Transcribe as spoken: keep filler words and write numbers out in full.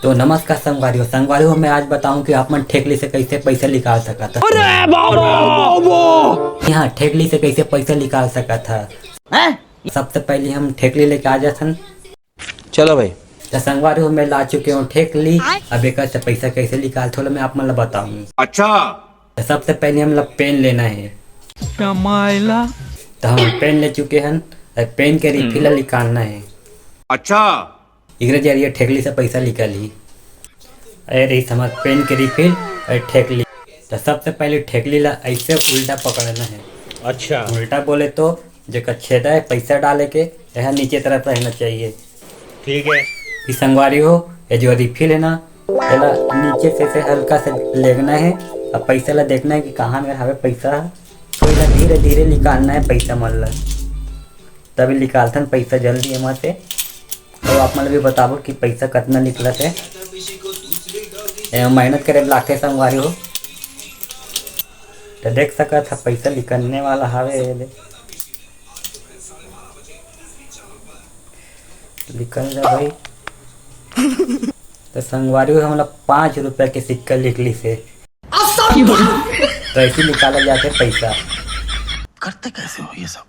तो नमस्कार संगवारी हो। संगवारी हो, मैं आज बताऊं कि आप मन ठेकली से कैसे पैसा निकाल सकत ह। अरे बाबा! यहाँ ठेकली से कैसे पैसा निकाल सकत ह। हैं? सबसे पहले हम ठेकली लेके आ जाथन। चलो भाई। तो संगवारी हो, मैं ला चुके हूँ ठेकली। अब एक से पैसा कैसे निकालथो, मैं आप मन ला बताऊँ। अच्छा। तो सबसे पहले हमला पेन लेना है। कमाइला। तो हम पेन ले चुके हन। अब पेन के रिफिल ला निकालना है। अच्छा। एकरे जरिए ठेकली से पैसा निकलही। ए रहिस हमर पेन के रिफिल, ए ठेकली। तो सबसे पहले ठेकली ला ऐसे उल्टा पकड़ना है। अच्छा। उल्टा बोले तो जेकर छेदा है पैसा डाले के, यह नीचे तरफ रहना चाहिए। ठीक है। फिर संगवारी हो, ये जो रिफिल है ना, एला नीचे से, से हल्का से लेगना है। अब पैसा ला देखना है कि कहाँ में हवे पैसा, तो एला धीरे धीरे निकालना है पैसा मन ला। तभी निकालथन पैसा जल्दी एमा से। तो आप मन भी बताबो कि पैसा कतना निकलत है। एमा मेहनत करे ला लागथे संगवारी हो। तो देख सकत ह पैसा निकलने वाला हावे, ये दे। निकल जा भाई। तो संगवारी हो, हमला पाँच रुपया के सिक्का निकलिस हे। तो ऐसे निकाला जाथे पैसा। करते कैसे हो ये सब?